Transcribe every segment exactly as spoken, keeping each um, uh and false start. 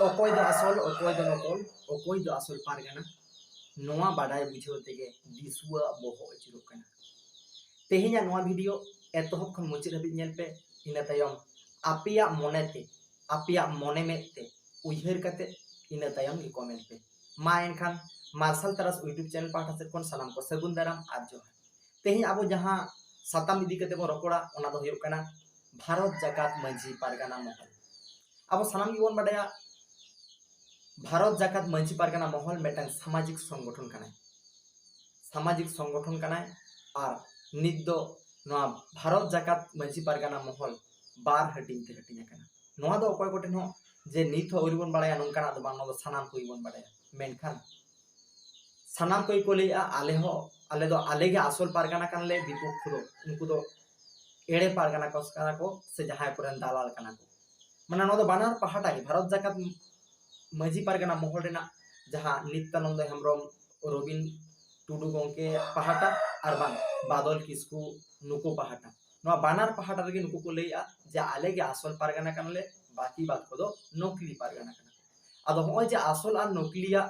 ᱚᱠᱚᱭ ᱫᱚ ᱟᱥᱚᱞ, ᱚᱠᱚᱭ ᱫᱚ ᱱᱚᱠᱚᱞ, ᱚᱠᱚᱭ ᱫᱚ ᱟᱥᱚᱞ ᱯᱟᱨᱜᱟᱱᱟ, ᱱᱚᱣᱟ ᱵᱟᱰᱟᱭ ᱵᱩᱡᱷᱟᱹᱣ ᱛᱮᱜᱮ ᱫᱤᱥᱩᱣᱟᱹ ᱟᱜ ᱵᱚᱦᱚᱜ ᱟᱹᱪᱩᱨᱚᱜ ᱠᱟᱱᱟ᱾ ᱛᱮᱦᱮᱧᱟᱜ ᱱᱚᱣᱟ ᱵᱷᱤᱰᱤᱭᱳ ᱮᱛᱚᱦᱚᱵ ᱠᱷᱚᱱ ᱢᱩᱪᱟᱹᱫ ᱦᱟᱹᱵᱤᱡ ᱧᱮᱞ ᱯᱮ, ᱤᱱᱟᱹ ᱛᱟᱭᱚᱢ ᱟᱯᱮᱭᱟᱜ ᱢᱚᱱᱮᱛᱮ, ᱟᱯᱮᱭᱟᱜ ᱢᱚᱱᱮ ᱢᱮᱫ ᱛᱮ ᱩᱭᱦᱟᱹᱨ ᱠᱟᱛᱮ ᱤᱱᱟᱹ ᱛᱟᱭᱚᱢ ᱜᱮ ᱠᱚᱢᱮᱱᱴ ᱯᱮ᱾ ᱢᱟ ᱮᱱᱠᱷᱟᱱ ᱢᱟᱨᱥᱟᱞ ᱛᱟᱨᱟᱥ YouTube ᱪᱮᱱᱮᱞ ᱯᱟᱦᱴᱟ ᱥᱮᱫ ᱠᱷᱚᱱ ᱥᱟᱱᱟᱢ ᱠᱚ ᱥᱟᱹᱜᱩᱱ ᱫᱟᱨᱟᱢ ᱟᱨ ᱡᱚᱦᱟᱨ᱾ ᱛᱮᱦᱮᱧ ᱟᱵᱚ ᱡᱟᱦᱟᱸ ᱥᱟᱛᱟᱢ ᱤᱫᱤ ᱠᱟᱛᱮ ᱵᱚᱱ ᱨᱚᱯᱚᱲᱟ, ᱚᱱᱟ ᱫᱚ ᱦᱩᱭᱩᱜ ᱠᱟᱱᱟ ᱵᱷᱟᱨᱚᱛ ᱡᱟᱠᱟᱛ ᱢᱟᱹᱡᱷᱤ ᱯᱟᱨᱜᱟᱱᱟ ᱢᱚᱦᱚᱞ᱾ ᱟᱵᱚ ᱥᱟᱱᱟᱢ ᱜᱮᱵᱚᱱ ᱵᱟᱰᱟᱭᱟ, ᱵᱷᱟᱨᱚᱛ ᱡᱟᱠᱟᱛ ᱢᱟᱹᱡᱷᱤ ᱯᱟᱨᱜᱟᱱᱟ ᱢᱚᱦᱚᱞ ᱢᱤᱫᱴᱟᱝ ᱥᱟᱢᱟᱡᱤᱠ ᱥᱚᱝᱜᱚᱴᱷᱚᱱ ᱠᱟᱱᱟᱭ᱾ ᱥᱟᱢᱟᱡᱤᱠ ᱥᱚᱝᱜᱚᱴᱷᱚᱱ ᱠᱟᱱᱟᱭ ᱟᱨ ᱱᱤᱛ ᱫᱚ ᱱᱚᱣᱟ ᱵᱷᱟᱨᱚᱛ ᱡᱟᱠᱟᱛ ᱢᱟᱹᱡᱷᱤ ᱯᱟᱨᱜᱟᱱᱟ ᱢᱚᱦᱚᱞ ᱵᱟᱨ ᱦᱟᱹᱴᱤᱧ ᱛᱮ ᱦᱟᱹᱴᱤᱧ ᱟᱠᱟᱱᱟ᱾ ᱱᱚᱣᱟ ᱫᱚ ᱚᱠᱚᱭ ᱠᱚᱴᱷᱮᱱ ᱦᱚᱸ ᱡᱮ ᱱᱤᱛ ᱦᱚᱸ ᱟᱹᱣᱨᱤ ᱵᱚᱱ ᱵᱟᱲᱟᱭᱟ, ᱱᱚᱝᱠᱟᱱᱟᱜ ᱫᱚ ᱵᱟᱝ, ᱱᱚᱣᱟ ᱫᱚ ᱥᱟᱱᱟᱢ ᱠᱚᱜᱮ ᱵᱚᱱ ᱵᱟᱲᱟᱭᱟ᱾ ᱢᱮᱱᱠᱷᱟᱱ ᱥᱟᱱᱟᱢ ᱠᱚᱜᱮ ᱠᱚ ᱞᱟᱹᱭᱮᱜᱼᱟ, ᱟᱞᱮ ᱦᱚᱸ, ᱟᱞᱮ ᱫᱚ, ᱟᱞᱮ ᱜᱮ ᱟᱥᱚᱞ ᱯᱟᱨᱜᱟᱱᱟ ᱠᱟᱱᱟᱞᱮ, ᱵᱤᱯᱚᱠᱠᱷᱚ ᱫᱚ, ᱩᱱᱠᱩ ᱫᱚ ᱮᱲᱮ ᱯᱟᱨᱜᱟᱱᱟ ᱠᱚ ᱠᱟᱱᱟ ᱠᱚ ᱥᱮ ᱡᱟᱦᱟᱸᱭ ᱠᱚᱨᱮᱱ ᱫᱟᱞᱟᱞ ᱠᱟᱱᱟ ᱠᱚ᱾ ᱢᱟᱱᱮ ᱱᱚᱣᱟ ᱫᱚ ᱵᱟᱱᱟᱨ ᱯᱟᱦᱴᱟ ᱜᱮ, ᱵᱷᱟᱨᱚᱛ ᱡᱟᱠᱟᱛ ᱢᱟᱹᱡᱷᱤ ᱯᱟᱨᱜᱟᱱᱟ ᱢᱚᱦᱚᱞ ᱨᱮᱱᱟᱜ ᱡᱟᱦᱟᱸ ᱱᱤᱛᱭᱟᱱᱚᱱᱫᱚ ᱦᱮᱢᱵᱨᱚᱢ, ᱨᱚᱵᱤᱱ ᱴᱩᱰᱩ ᱜᱚᱢᱠᱮ ᱯᱟᱦᱴᱟ ᱟᱨ ᱵᱟᱝ ᱵᱟᱫᱚᱞ ᱠᱤᱥᱠᱩ ᱱᱩᱠᱩ ᱯᱟᱦᱴᱟ, ᱱᱚᱣᱟ ᱵᱟᱱᱟᱨ ᱯᱟᱦᱴᱟ ᱨᱮᱜᱮ ᱱᱩᱠᱩ ᱠᱚ ᱞᱟᱹᱭᱮᱜᱼᱟ ᱡᱮ ᱟᱞᱮ ᱜᱮ ᱟᱥᱚᱞ ᱯᱟᱨᱜᱟᱱᱟ ᱠᱟᱱᱟᱞᱮ, ᱵᱟᱹᱠᱤ ᱵᱟᱫ ᱠᱚᱫᱚ ᱱᱚᱠᱞᱤ ᱯᱟᱨᱜᱟᱱᱟ ᱠᱟᱱᱟ ᱠᱚ᱾ ᱟᱫᱚ ᱦᱚᱸᱜᱼᱚᱭ ᱡᱮ ᱟᱥᱚᱞ ᱟᱨ ᱱᱚᱠᱞᱤᱭᱟᱜ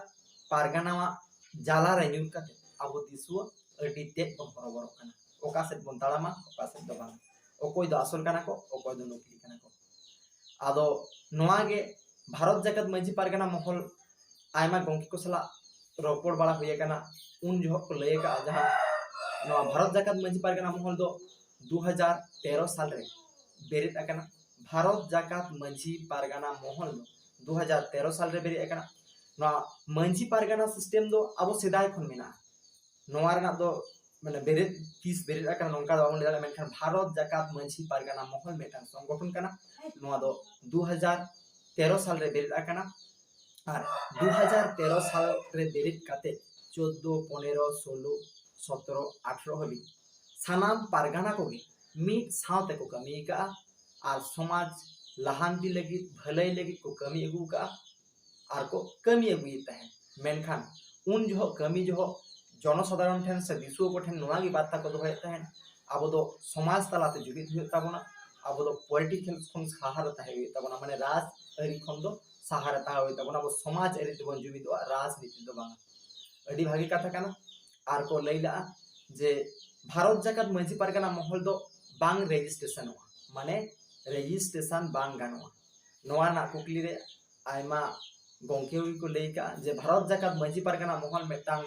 ᱯᱟᱨᱜᱟᱱᱟᱣᱟᱜ ᱡᱟᱞᱟ ᱨᱮ ᱧᱩᱨ ᱠᱟᱛᱮ ᱟᱵᱚ ᱫᱤᱥᱩᱣᱟᱹ ᱟᱹᱰᱤ ᱛᱮᱫ ᱵᱚᱱ ᱦᱚᱨᱚᱵᱚᱨᱚᱜ ᱠᱟᱱᱟ, ᱚᱠᱟ ᱥᱮᱫ ᱵᱚᱱ ᱛᱟᱲᱟᱢᱟ, ᱚᱠᱟ ᱥᱮᱫ ᱫᱚ ᱵᱟᱝ, ᱚᱠᱚᱭ ᱫᱚ ᱟᱥᱚᱞ ᱠᱟᱱᱟ ᱠᱚ, ᱚᱠᱚᱭ ᱫᱚ ᱱᱚᱠᱞᱤ ᱠᱟᱱᱟ ᱠᱚ᱾ ᱟᱫᱚ ᱱᱚᱣᱟ ᱜᱮ ᱵᱷᱟᱨᱚᱛ ᱡᱟᱠᱟᱛ ᱢᱟᱹᱡᱷᱤ ᱯᱟᱨᱜᱟᱱᱟ ᱢᱚᱦᱚᱞ ᱟᱭᱢᱟ ᱜᱚᱢᱠᱮ ᱠᱚ ᱥᱟᱞᱟᱜ ᱨᱚᱯᱚᱲ ᱵᱟᱲᱟ ᱦᱩᱭ ᱟᱠᱟᱱᱟ, ᱩᱱ ᱡᱚᱦᱚᱜ ᱠᱚ ᱞᱟᱹᱭ ᱟᱠᱟᱫᱼᱟ, ᱡᱟᱦᱟᱸ ᱱᱚᱣᱟ ᱵᱷᱟᱨᱚᱛ ᱡᱟᱠᱟᱛ ᱢᱟᱹᱡᱷᱤ ᱯᱟᱨᱜᱟᱱᱟ ᱢᱚᱦᱚᱞ ᱫᱚ ᱫᱩ ᱦᱟᱡᱟᱨ ᱛᱮᱨᱚ ᱥᱟᱞ ᱨᱮ ᱵᱮᱨᱮᱫ ᱟᱠᱟᱱᱟ᱾ ᱵᱷᱟᱨᱚᱛ ᱡᱟᱠᱟᱛ ᱢᱟᱹᱡᱷᱤ ᱯᱟᱨᱜᱟᱱᱟ ᱢᱚᱦᱚᱞ ᱫᱚ ᱫᱩ ᱦᱟᱡᱟᱨ ᱛᱮᱨᱚ ᱥᱟᱞ ᱨᱮ ᱵᱮᱨᱮᱫ ᱟᱠᱟᱱᱟ᱾ ᱱᱚᱣᱟ ᱢᱟᱹᱡᱷᱤ ᱯᱟᱨᱜᱟᱱᱟ ᱥᱤᱥᱴᱮᱢ ᱫᱚ ᱟᱵᱚ ᱥᱮᱫᱟᱭ ᱠᱷᱚᱱ ᱢᱮᱱᱟᱜᱼᱟ᱾ ᱱᱚᱣᱟ ᱨᱮᱱᱟᱜ ᱫᱚ ᱢᱟᱱᱮ ᱵᱮᱨᱮᱫ, ᱛᱤᱥ ᱵᱮᱨᱮᱫ ᱟᱠᱟᱱᱟ ᱱᱚᱝᱠᱟ ᱫᱚ ᱵᱟᱵᱚᱱ ᱞᱟᱹᱭ ᱫᱟᱲᱮᱭᱟᱜᱼᱟ, ᱢᱮᱱᱠᱷᱟᱱ ᱵᱷᱟᱨᱚᱛ ᱡᱟᱠᱟᱛ ᱢᱟᱹᱡᱷᱤ ᱯᱟᱨᱜᱟᱱᱟ ᱢᱚᱦᱚᱞ ᱢᱤᱫᱴᱟᱝ ᱥᱚᱝᱜᱚᱴᱷᱚᱱ ᱠᱟᱱᱟ᱾ ᱱᱚᱣᱟ ᱫᱚ ᱫᱩ ᱦᱟᱡᱟᱨ ᱛᱮᱨᱚ ᱥᱟᱞ ᱨᱮ ᱵᱮᱨᱮᱫ ᱟᱠᱟᱱᱟ᱾ ᱟᱨ ᱫᱩ ᱦᱟᱡᱟᱨ ᱛᱮᱨᱚ ᱥᱟᱞ ᱨᱮ ᱵᱮᱨᱮᱫ ᱠᱟᱛᱮ ᱪᱳᱫᱫᱳ, ᱯᱚᱱᱮᱨᱚ, ᱥᱳᱞᱳ, ᱥᱚᱛᱨᱚ, ᱟᱴᱷᱨᱚ ᱦᱟᱹᱵᱤᱡ ᱥᱟᱱᱟᱢ ᱯᱟᱨᱜᱟᱱᱟ ᱠᱚᱜᱮ ᱢᱤᱫ ᱥᱟᱶ ᱛᱮᱠᱚ ᱠᱟᱹᱢᱤ ᱟᱠᱟᱫᱼᱟ ᱟᱨ ᱥᱚᱢᱟᱡᱽ ᱞᱟᱦᱟᱱᱛᱤ ᱞᱟᱹᱜᱤᱫ, ᱵᱷᱟᱹᱞᱟᱹᱭ ᱞᱟᱹᱜᱤᱫ ᱠᱚ ᱠᱟᱹᱢᱤ ᱟᱹᱜᱩ ᱟᱠᱟᱫᱼᱟ ᱟᱨ ᱠᱚ ᱠᱟᱹᱢᱤ ᱟᱹᱜᱩᱭᱮᱫ ᱛᱟᱦᱮᱸᱫ᱾ ᱢᱮᱱᱠᱷᱟᱱ ᱩᱱ ᱡᱚᱦᱚᱜ ᱠᱟᱹᱢᱤ ᱡᱚᱦᱚᱜ ᱡᱚᱱᱚᱥᱟᱫᱷᱟᱨᱚᱱ ᱴᱷᱮᱱ ᱥᱮ ᱫᱤᱥᱩᱣᱟᱹ ᱠᱚᱴᱷᱮᱱ ᱱᱚᱣᱟ ᱜᱮ ᱵᱟᱨᱛᱟ ᱠᱚ ᱫᱚᱦᱚᱭᱮᱫ ᱛᱟᱦᱮᱸᱫ, ᱟᱵᱚ ᱫᱚ ᱥᱚᱢᱟᱡᱽ ᱛᱟᱞᱟᱛᱮ ᱡᱩᱢᱤᱫ ᱦᱩᱭᱩᱜ ᱛᱟᱵᱚᱱᱟ, ᱟᱵᱚ ᱫᱚ ᱯᱚᱞᱤᱴᱤᱠᱟᱞ ᱠᱷᱚᱱ ᱥᱟᱦᱟ ᱨᱮ ᱛᱟᱦᱮᱸ ᱦᱩᱭᱩᱜ ᱛᱟᱵᱚᱱᱟ, ᱢᱟᱱᱮ ᱨᱟᱡᱽ ᱟᱹᱨᱤ ᱠᱷᱚᱱ ᱫᱚ ᱥᱟᱦᱟᱨᱮ ᱛᱟᱦᱮᱸ ᱦᱩᱭᱩᱜ ᱛᱟᱵᱚᱱᱟ, ᱟᱵᱚ ᱥᱚᱢᱟᱡᱽ ᱟᱹᱨᱤ ᱛᱮᱵᱚᱱ ᱡᱩᱢᱤᱫᱚᱜᱼᱟ, ᱨᱟᱡᱽᱱᱤᱛᱤ ᱫᱚ ᱵᱟᱝᱟ᱾ ᱟᱹᱰᱤ ᱵᱷᱟᱹᱜᱤ ᱠᱟᱛᱷᱟ ᱠᱟᱱᱟ᱾ ᱟᱨ ᱠᱚ ᱞᱟᱹᱭ ᱞᱟᱜᱼᱟ ᱡᱮ ᱵᱷᱟᱨᱚᱛ ᱡᱟᱠᱟᱛ ᱢᱟᱹᱡᱷᱤ ᱯᱟᱨᱜᱟᱱᱟ ᱢᱚᱦᱚᱞ ᱫᱚ ᱵᱟᱝ ᱨᱮᱡᱤᱥᱴᱨᱮᱥᱚᱱᱚᱜᱼᱟ, ᱢᱟᱱᱮ ᱨᱮᱡᱤᱥᱴᱨᱮᱥᱚᱱ ᱵᱟᱝ ᱜᱟᱱᱚᱜᱼᱟ᱾ ᱱᱚᱣᱟ ᱨᱮᱱᱟᱜ ᱠᱩᱠᱞᱤ ᱨᱮ ᱟᱭᱢᱟ ᱜᱚᱢᱠᱮ ᱠᱚ ᱞᱟᱹᱭ ᱠᱟᱜᱼᱟ ᱡᱮ ᱵᱷᱟᱨᱚᱛ ᱡᱟᱠᱟᱛ ᱢᱟᱹᱡᱷᱤ ᱯᱟᱨᱜᱟᱱᱟ ᱢᱚᱦᱚᱞ ᱢᱤᱫᱴᱟᱝ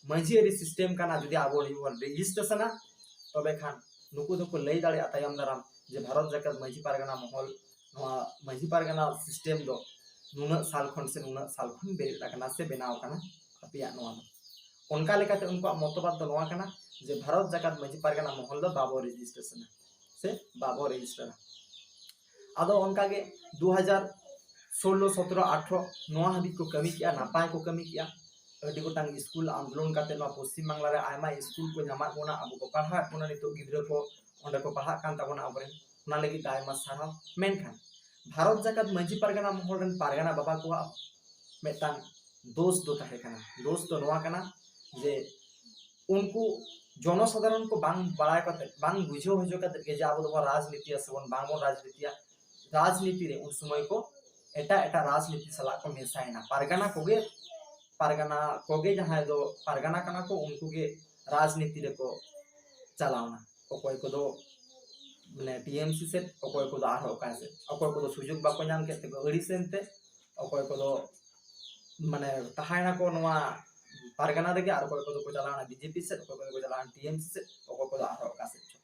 ᱢᱟᱹᱡᱷᱤ ᱟᱹᱨᱤ ᱥᱤᱥᱴᱮᱢ ᱠᱟᱱᱟ, ᱡᱩᱫᱤ ᱟᱵᱚ ᱵᱚᱱ ᱨᱮᱡᱤᱥᱴᱨᱮᱥᱚᱱᱟ, ᱛᱚᱵᱮ ᱠᱷᱟᱱ ᱱᱩᱠᱩ ᱫᱚᱠᱚ ᱞᱟᱹᱭ ᱫᱟᱲᱮᱭᱟᱜᱼᱟ ᱛᱟᱭᱚᱢ ᱫᱟᱨᱟᱢ ᱡᱮ ᱵᱷᱟᱨᱚᱛ ᱡᱟᱠᱟᱛ ᱢᱟᱹᱡᱷᱤ ᱯᱟᱨᱜᱟᱱᱟ ᱢᱚᱦᱚᱞ, ᱱᱚᱣᱟ ᱢᱟᱹᱡᱷᱤ ᱯᱟᱨᱜᱟᱱᱟ ᱥᱤᱥᱴᱮᱢ ᱫᱚ ᱱᱩᱱᱟᱹᱜ ᱥᱟᱞ ᱠᱷᱚᱱ ᱥᱮ ᱱᱩᱱᱟᱹᱜ ᱥᱟᱞ ᱠᱷᱚᱱ ᱵᱮᱨᱮᱫ ᱟᱠᱟᱱᱟ ᱥᱮ ᱵᱮᱱᱟᱣ ᱟᱠᱟᱱᱟ ᱟᱯᱮᱭᱟᱜ ᱱᱚᱣᱟ ᱫᱚ᱾ ᱚᱱᱠᱟ ᱞᱮᱠᱟᱛᱮ ᱩᱱᱠᱩᱣᱟᱜ ᱢᱚᱛᱚᱵᱟᱫ ᱫᱚ ᱱᱚᱣᱟ ᱠᱟᱱᱟ ᱡᱮ ᱵᱷᱟᱨᱚᱛ ᱡᱟᱠᱟᱛ ᱢᱟᱹᱡᱷᱤ ᱯᱟᱨᱜᱟᱱᱟ ᱢᱚᱦᱚᱞ ᱫᱚ ᱵᱟᱵᱚ ᱨᱮᱡᱤᱥᱴᱨᱮᱥᱚᱱᱟ ᱥᱮ ᱵᱟᱵᱚ ᱨᱮᱡᱤᱥᱴᱟᱨᱟ᱾ ᱟᱫᱚ ᱚᱱᱠᱟᱜᱮ ᱫᱩ ᱦᱟᱡᱟᱨ ᱥᱳᱞᱞᱳ, ᱥᱚᱛᱨᱚ, ᱟᱴᱷᱨᱚ ᱱᱚᱣᱟ ᱦᱟᱹᱵᱤᱡ ᱠᱚ ᱠᱟᱹᱢᱤ ᱠᱮᱜᱼᱟ, ᱱᱟᱯᱟᱭ ᱠᱚ ᱠᱟᱹᱢᱤ ᱠᱮᱜᱼᱟ᱾ ᱟᱹᱰᱤ ᱜᱚᱴᱟᱝ ᱥᱠᱩᱞ ᱟᱱᱫᱳᱞᱚᱱ ᱠᱟᱛᱮ ᱱᱚᱣᱟ ᱯᱚᱥᱪᱤᱢ ᱵᱟᱝᱞᱟ ᱨᱮ ᱟᱭᱢᱟ ᱥᱠᱩᱞ ᱠᱚ ᱧᱟᱢᱟᱫ ᱵᱚᱱᱟ, ᱟᱵᱚ ᱠᱚ ᱯᱟᱲᱦᱟᱣᱮᱫ ᱵᱚᱱᱟ, ᱱᱤᱛᱚᱜ ᱜᱤᱫᱽᱨᱟᱹ ᱠᱚ ᱚᱸᱰᱮ ᱠᱚ ᱯᱟᱲᱦᱟᱜ ᱠᱟᱱ ᱛᱟᱵᱚᱱᱟ ᱟᱵᱚᱨᱮᱱ, ᱚᱱᱟ ᱞᱟᱹᱜᱤᱫ ᱫᱚ ᱟᱭᱢᱟ ᱥᱟᱨᱦᱟᱣ᱾ ᱢᱮᱱᱠᱷᱟᱱ ᱵᱷᱟᱨᱚᱛ ᱡᱟᱠᱟᱛ ᱢᱟᱹᱡᱷᱤ ᱯᱟᱨᱜᱟᱱᱟ ᱢᱚᱦᱚᱞ ᱨᱮᱱ ᱯᱟᱨᱜᱟᱱᱟ ᱵᱟᱵᱟ ᱠᱚᱣᱟᱜ ᱢᱤᱫᱴᱟᱝ ᱫᱳᱥ ᱫᱚ ᱛᱟᱦᱮᱸ ᱠᱟᱱᱟ᱾ ᱫᱳᱥ ᱫᱚ ᱱᱚᱣᱟ ᱠᱟᱱᱟ ᱡᱮ ᱩᱱᱠᱩ ᱡᱚᱱᱚᱥᱟᱫᱷᱟᱨᱚᱱ ᱠᱚ ᱵᱟᱝ ᱵᱟᱲᱟᱭ ᱠᱟᱛᱮ, ᱵᱟᱝ ᱵᱩᱡᱷᱟᱹᱣ ᱦᱚᱪᱚ ᱠᱟᱛᱮ ᱜᱮ ᱡᱮ ᱟᱵᱚ ᱫᱚᱵᱚᱱ ᱨᱟᱡᱽᱱᱤᱛᱤᱭᱟ ᱥᱮᱵᱚᱱ ᱵᱟᱝᱵᱚᱱ ᱨᱟᱡᱽᱱᱤᱛᱤᱭᱟ, ᱨᱟᱡᱽᱱᱤᱛᱤ ᱨᱮ ᱩᱱ ᱥᱚᱢᱚᱭ ᱠᱚ ᱮᱴᱟᱜ ᱮᱴᱟᱜ ᱨᱟᱡᱽᱱᱤᱛᱤ ᱥᱟᱞᱟᱜ ᱠᱚ ᱢᱮᱥᱟᱭᱮᱱᱟ᱾ ᱯᱟᱨᱜᱟᱱᱟ ᱠᱚᱜᱮ, ᱯᱟᱨᱜᱟᱱᱟ ᱠᱚᱜᱮ ᱡᱟᱦᱟᱸᱭ ᱫᱚ ᱯᱟᱨᱜᱟᱱᱟ ᱠᱟᱱᱟ ᱠᱚ, ᱩᱱᱠᱩ ᱜᱮ ᱨᱟᱡᱽᱱᱤᱛᱤ ᱨᱮᱠᱚ ᱪᱟᱞᱟᱣᱱᱟ᱾ ᱚᱠᱚᱭ ᱠᱚᱫᱚ ᱢᱟᱱᱮ ᱴᱤᱮᱢᱥᱤ ᱥᱮᱫ, ᱚᱠᱚᱭ ᱠᱚᱫᱚ ᱟᱨᱦᱚᱸ ᱚᱠᱟ ᱥᱮᱫ, ᱚᱠᱚᱭ ᱠᱚᱫᱚ ᱥᱩᱡᱳᱜᱽ ᱵᱟᱠᱚ ᱧᱟᱢ ᱠᱮᱫ ᱛᱮᱠᱚ ᱟᱹᱲᱤᱥ ᱮᱱᱛᱮ, ᱚᱠᱚᱭ ᱠᱚᱫᱚ ᱢᱟᱱᱮ ᱛᱟᱦᱮᱸᱱᱟᱠᱚ ᱱᱚᱣᱟ ᱯᱟᱨᱜᱟᱱᱟ ᱨᱮᱜᱮ, ᱟᱨ ᱚᱠᱚᱭ ᱠᱚᱫᱚ ᱠᱚ ᱪᱟᱞᱟᱣᱱᱟ ᱵᱤᱡᱮᱯᱤ ᱥᱮᱫ, ᱚᱠᱚᱭ ᱠᱚᱫᱚ ᱠᱚ ᱪᱟᱞᱟᱣᱱᱟ ᱴᱤᱮᱢᱥᱤ ᱥᱮᱫ, ᱚᱠᱚᱭ ᱠᱚᱫᱚ ᱟᱨᱦᱚᱸ ᱚᱠᱟ ᱥᱮᱫ ᱪᱚ᱾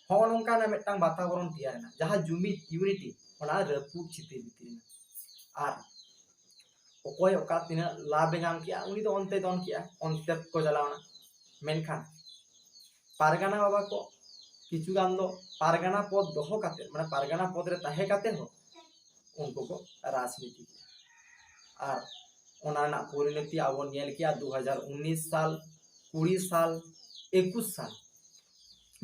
ᱦᱚᱸᱜᱼᱚ ᱱᱚᱝᱠᱟᱱᱟᱜ ᱢᱤᱫᱴᱟᱝ ᱵᱟᱛᱟᱵᱚᱨᱚᱱ ᱛᱮᱭᱟᱨ ᱮᱱᱟ, ᱡᱟᱦᱟᱸ ᱡᱩᱢᱤᱫ, ᱤᱭᱩᱱᱤᱴᱤ, ᱚᱱᱟ ᱨᱟᱹᱯᱩᱫ ᱪᱷᱤᱛᱤᱨ ᱵᱷᱤᱛᱤᱨ ᱮᱱᱟ᱾ ᱟᱨ ᱚᱠᱚᱭ ᱚᱠᱟ ᱛᱤᱱᱟᱹᱜ ᱞᱟᱵᱷ ᱮ ᱧᱟᱢ ᱠᱮᱜᱼᱟ, ᱩᱱᱤ ᱫᱚ ᱚᱱᱛᱮ ᱫᱚᱱ ᱠᱮᱜᱼᱟ, ᱚᱱᱛᱮ ᱠᱚ ᱪᱟᱞᱟᱣᱱᱟ᱾ ᱢᱮᱱᱠᱷᱟᱱ ᱯᱟᱨᱜᱟᱱᱟ ᱵᱟᱵᱟ ᱠᱚ ᱠᱤᱪᱷᱩ ᱜᱟᱱ ᱫᱚ ᱯᱟᱨᱜᱟᱱᱟ ᱯᱚᱫ ᱫᱚᱦᱚ ᱠᱟᱛᱮ, ᱢᱟᱱᱮ ᱯᱟᱨᱜᱟᱱᱟ ᱯᱚᱫ ᱨᱮ ᱛᱟᱦᱮᱸ ᱠᱟᱛᱮ ᱦᱚᱸ ᱩᱱᱠᱩ ᱠᱚ ᱨᱟᱡᱽᱱᱤᱛᱤ ᱠᱮᱜᱼᱟ᱾ ᱟᱨ ᱚᱱᱟ ᱨᱮᱱᱟᱜ ᱯᱚᱨᱤᱱᱚᱛᱤ ᱟᱵᱚ ᱧᱮᱞ ᱠᱮᱜᱼᱟ ᱫᱩ ᱦᱟᱡᱟᱨ ᱩᱱᱤᱥ ᱥᱟᱞ, ᱠᱩᱲᱤ ᱥᱟᱞ, ᱮᱠᱩᱥ ᱥᱟᱞ᱾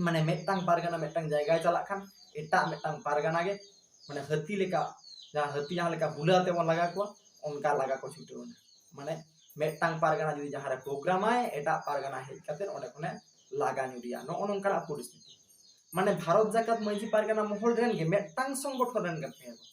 ᱢᱟᱱᱮ ᱢᱤᱫᱴᱟᱝ ᱯᱟᱨᱜᱟᱱᱟ ᱢᱤᱫᱴᱟᱝ ᱡᱟᱭᱜᱟᱭ ᱪᱟᱞᱟᱜ ᱠᱷᱟᱱ ᱮᱴᱟᱜ ᱢᱤᱫᱴᱟᱝ ᱯᱟᱨᱜᱟᱱᱟ ᱜᱮ, ᱢᱟᱱᱮ ᱦᱟᱹᱛᱤ ᱞᱮᱠᱟ, ᱡᱟᱦᱟᱸ ᱦᱟᱹᱛᱤ ᱡᱟᱦᱟᱸ ᱞᱮᱠᱟ ᱦᱩᱞᱟᱹ ᱟᱛᱮ ᱵᱚᱱ ᱞᱟᱜᱟ ᱠᱚᱣᱟ, ᱚᱱᱠᱟ ᱞᱟᱜᱟ ᱠᱚ ᱪᱷᱩᱴᱟᱹᱣ ᱮᱱᱟ᱾ ᱢᱟᱱᱮ ᱢᱤᱫᱴᱟᱝ ᱯᱟᱨᱜᱟᱱᱟ ᱡᱩᱫᱤ ᱡᱟᱦᱟᱸ ᱨᱮ ᱯᱨᱳᱜᱨᱟᱢᱟᱭ, ᱮᱴᱟᱜ ᱯᱟᱨᱜᱟᱱᱟ ᱦᱮᱡ ᱠᱟᱛᱮ ᱚᱸᱰᱮ ᱠᱷᱚᱱᱮ ᱞᱟᱜᱟ ᱧᱩᱨᱤᱭᱟ᱾ ᱱᱚᱜᱼᱚ ᱱᱚᱝᱠᱟᱱᱟᱜ ᱯᱚᱨᱤᱥᱛᱷᱤᱛᱤ᱾ ᱢᱟᱱᱮ ᱵᱷᱟᱨᱚᱛ ᱡᱟᱠᱟᱛ ᱢᱟᱹᱡᱷᱤ ᱯᱟᱨᱜᱟᱱᱟ ᱢᱚᱦᱚᱞ ᱨᱮᱱ ᱜᱮ ᱢᱤᱫᱴᱟᱝ ᱥᱚᱝᱜᱚᱴᱷᱚᱱ ᱨᱮᱱ ᱠᱟᱛᱷᱟ ᱠᱚ,